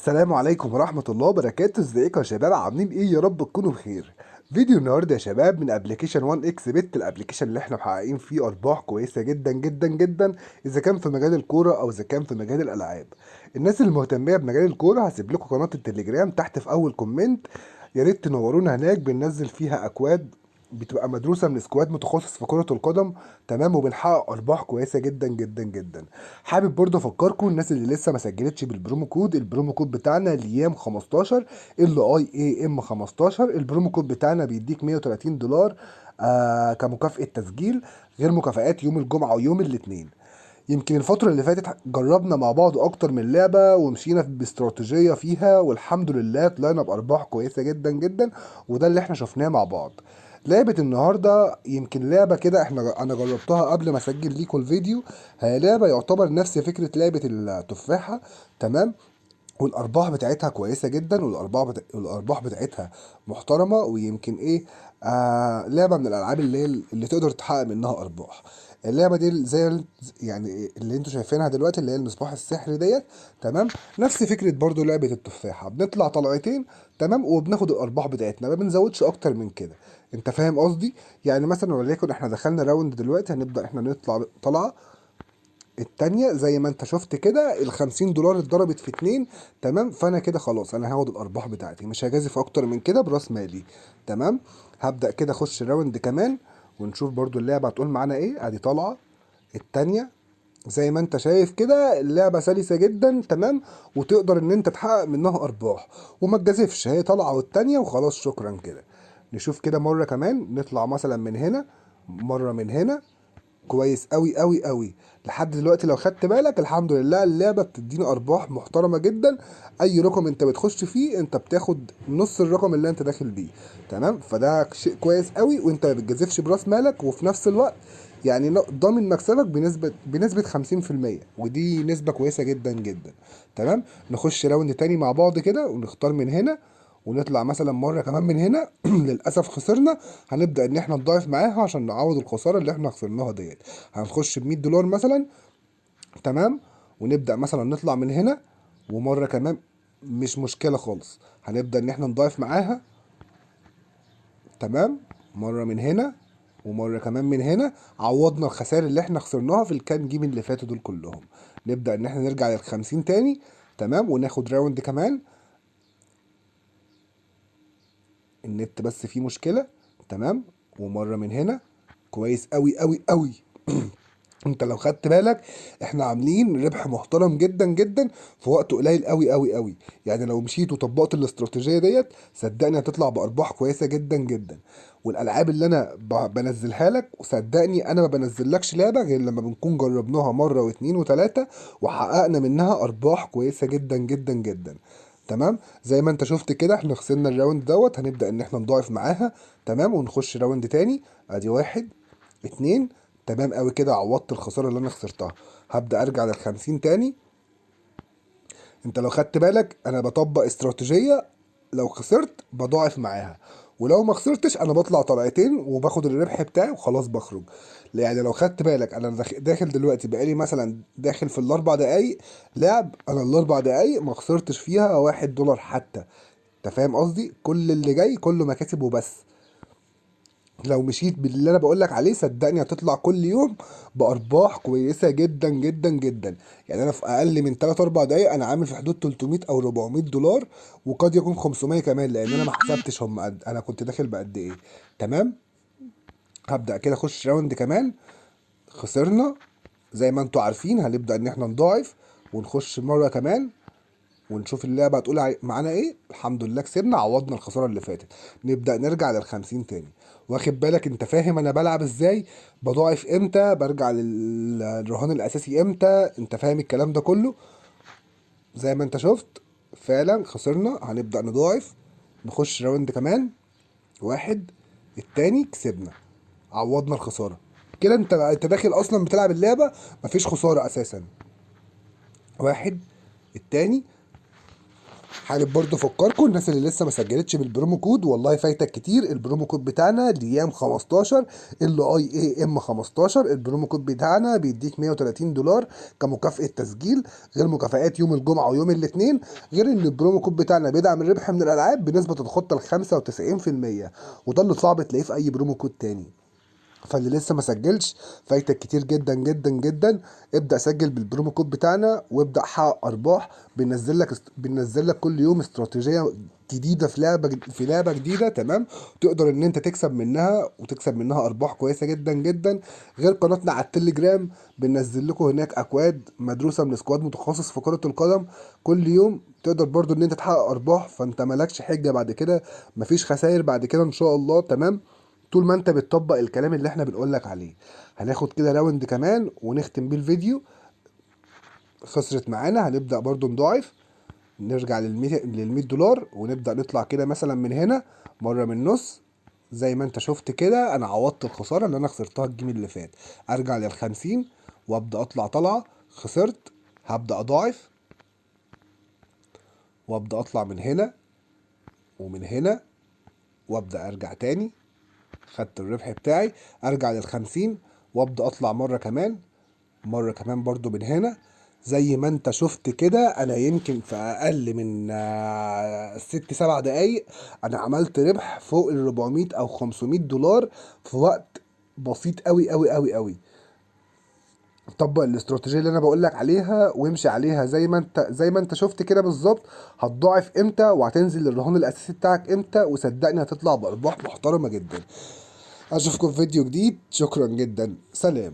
السلام عليكم ورحمة الله وبركاته. ازيكم يا شباب؟ عاملين ايه؟ يا رب تكونوا بخير. فيديو النهارده يا شباب من application 1 اكس بت، ال application اللي احنا محققين فيه ارباح كويسة جدا جدا جدا، اذا كان في مجال الكورة او اذا كان في مجال الالعاب. الناس المهتمية بمجال الكورة هسيب لكم قناة التليجرام تحت في اول comment، يا ريت تنورونا هناك. بننزل فيها اكواد بتبقى مدروسة من squad متخصص في كره القدم، تمام، وبنحقق ارباح كويسة جدا جدا جدا. حابب برضه افكركم الناس اللي لسه ما سجلتش بال promo code، ال promo code بتاعنا ليام 15، LIAM 15. ال promo code بتاعنا بيديك 130 دولار كمكافأة تسجيل، غير مكافآت يوم الجمعة ويوم الاثنين. يمكن الفترة اللي فاتت جربنا مع بعض أكتر من لعبة ومشينا باستراتيجية فيها، والحمد لله طلعنا بأرباح كويسة جدا جدا، وده اللي احنا شفناه مع بعض. لعبة النهاردة يمكن لعبة كده انا جربتها قبل ما اسجل ليكم الفيديو. هي لعبة يعتبر نفس فكرة لعبة التفاحة، تمام، والارباح بتاعتها كويسة جدا، والارباح بتاعتها محترمه، ويمكن ايه لعبه من الالعاب اللي تقدر تحقق منها ارباح. اللعبة دي زي يعني اللي انتوا شايفينها دلوقتي اللي هي المصباح السحري ديت، تمام، نفس فكرة برضو لعبه التفاحة، بنطلع طلعتين، تمام، وبناخد الارباح بتاعتنا، ما بنزودش اكتر من كده. انت فاهم قصدي؟ يعني مثلا وليكن احنا دخلنا round دلوقتي، هنبدا احنا نطلع طلعه التانية زي ما انت شفت كده، ال50 دولار اتضربت في اتنين، تمام. فانا كده خلاص انا هاخد الارباح بتاعتي، مش هجازف اكتر من كده براس مالي، تمام. هبدأ كده اخش round كمان ونشوف برضو اللعبة هتقول معانا ايه. ادي طالعة التانية زي ما انت شايف كده، اللعبة سلسة جدا، تمام، وتقدر ان انت تحقق منها ارباح وما تجازفش. هي طالعة والتانية وخلاص، شكرا كده. نشوف كده مرة كمان، نطلع مثلا من هنا، مرة من هنا. كويس قوي قوي قوي لحد دلوقتي. لو خدت بالك الحمد لله اللعبة بتدينا ارباح محترمة جدا. اي رقم انت بتخش فيه انت بتاخد نص الرقم اللي انت داخل بيه، تمام. فده شيء كويس قوي، وانت ما بتجازفش براس مالك، وفي نفس الوقت يعني ضامن مكسبك بنسبة 50%، ودي نسبة كويسة جدا جدا، تمام. نخش round تاني مع بعض كده ونختار من هنا ونطلع مثلا مرة كمان من هنا. للأسف خسرنا، هنبدأ إن احنا نضاعف معاها عشان نعوض الخسارة اللي احنا خسرناها ديت. هنخش ب100 دولار مثلا، تمام، ونبدأ مثلا نطلع من هنا ومرة كمان، مش مشكلة خالص. هنبدأ إن احنا نضاعف معاها، تمام، مرة من هنا ومرة كمان من هنا. عوضنا الخسائر اللي احنا خسرناها في الكام game اللي فاتوا دول كلهم. نبدأ ان احنا نرجع لل50 تاني، تمام، وناخد round كمان. النت بس فيه مشكلة، تمام، ومرة من هنا. كويس قوي قوي قوي. انت لو خدت بالك احنا عاملين ربح محترم جدا جدا في وقت قليل قوي قوي قوي. يعني لو مشيت وطبقت الاستراتيجية ديت صدقني هتطلع بارباح كويسة جدا جدا. والالعاب اللي انا بنزلها لك، وصدقني انا ما بنزلكش لعبة غير لما بنكون جربناها مرة واتنين وتلاتة وحققنا منها ارباح كويسة جدا جدا جدا، تمام. زي ما انت شفت كده احنا خسرنا ال round دوت، هنبدأ ان احنا نضاعف معاها، تمام، ونخش round تاني. ادي واحد اتنين، تمام قوي كده، عوضت الخسارة اللي انا خسرتها. هبدأ ارجع لل50 تاني. انت لو خدت بالك انا بطبق استراتيجية، لو خسرت بضاعف معاها، ولو ما خسرتش انا بطلع طلعتين وباخد الربح بتاعي وخلاص بخرج. يعني لو خدت بالك انا داخل دلوقتي بقالي مثلا داخل في ال4 دقايق لعب، انا ال4 دقايق ما خسرتش فيها 1 دولار حتى. انت فاهم قصدي؟ كل اللي جاي كله مكاسب وبس. لو مشيت باللي انا بقولك عليه صدقني هتطلع كل يوم بارباح كويسة جدا جدا جدا. يعني انا في اقل من 3 4 دقايق انا عامل في حدود 300 او 400 دولار، وقد يكون 500 كمان، لان انا ما حسبتش هم قد انا كنت داخل بقد ايه، تمام. هبدأ كده اخش round كمان. خسرنا زي ما انتوا عارفين، هنبدأ ان احنا نضاعف ونخش مرة كمان ونشوف اللعبة هتقول معانا ايه. الحمد لله كسبنا، عوضنا الخسارة اللي فاتت. نبدأ نرجع لل50 تاني. واخد بالك؟ انت فاهم انا بلعب ازاي؟ بضاعف امتى، برجع للرهان الاساسي امتى، انت فاهم الكلام ده كله؟ زي ما انت شفت فعلا خسرنا، هنبدأ نضاعف، نخش round كمان، واحد التاني، كسبنا، عوضنا الخسارة. كده انت داخل اصلا بتلعب اللعبة مفيش خسارة اساسا. واحد التاني، حابب برضه افكركم الناس اللي لسه ما سجلتش بال promo code، والله فايتك كتير. ال promo code بتاعنا ليام 15 LIAM 15. ال promo code بتاعنا بيديك $130 كمكافأة تسجيل، غير مكافآت يوم الجمعة ويوم الاثنين، غير ان ال promo code بتاعنا بيدعم الربح من الالعاب بنسبة تتخطى ال 95%، وده اللي صعب تلاقيه في اي promo code تاني. فاللي لسه ما سجلش فايتك كتير جدا جدا جدا. ابدأ سجل بال promo code بتاعنا وابدأ حقق ارباح. بننزل لك كل يوم استراتيجية جديدة في لعبة جديدة، تمام؟ تقدر ان انت تكسب منها وتكسب منها ارباح كويسة جدا جدا. غير قناتنا على التليجرام بننزل لكم هناك اكواد مدروسة من squad متخصص في كرة القدم كل يوم، تقدر برضو ان انت تحقق ارباح. فانت مالكش حجة بعد كده، مفيش خسائر بعد كده ان شاء الله، تمام؟ طول ما انت بتطبق الكلام اللي احنا بنقولك عليه. هناخد كده round كمان ونختم بيه الفيديو. خسرت معانا، هنبدأ برضو نضاعف، نرجع للمية دولار ونبدأ نطلع كده مثلا من هنا مرة من النص. زي ما انت شفت كده انا عوضت الخسارة اللي انا خسرتها ال game اللي فات. ارجع للخمسين وابدأ اطلع طلعة، خسرت هبدأ اضاعف وابدأ اطلع من هنا ومن هنا وابدأ ارجع تاني، خدت الربح بتاعي. ارجع للخمسين وابدأ اطلع مرة كمان، مرة كمان برضو من هنا. زي ما انت شفت كده انا يمكن في اقل من 6 7 دقايق انا عملت ربح فوق ال 400 او $500 في وقت بسيط قوي قوي قوي قوي. طبق الاستراتيجية اللي انا بقولك عليها وامشي عليها زي ما انت شفت كده بالظبط. هتضاعف امتى وهتنزل للرهان الاساسي بتاعك امتى، وصدقني هتطلع بارباح محترمة جدا. اشوفكم في فيديو جديد. شكرا جدا، سلام.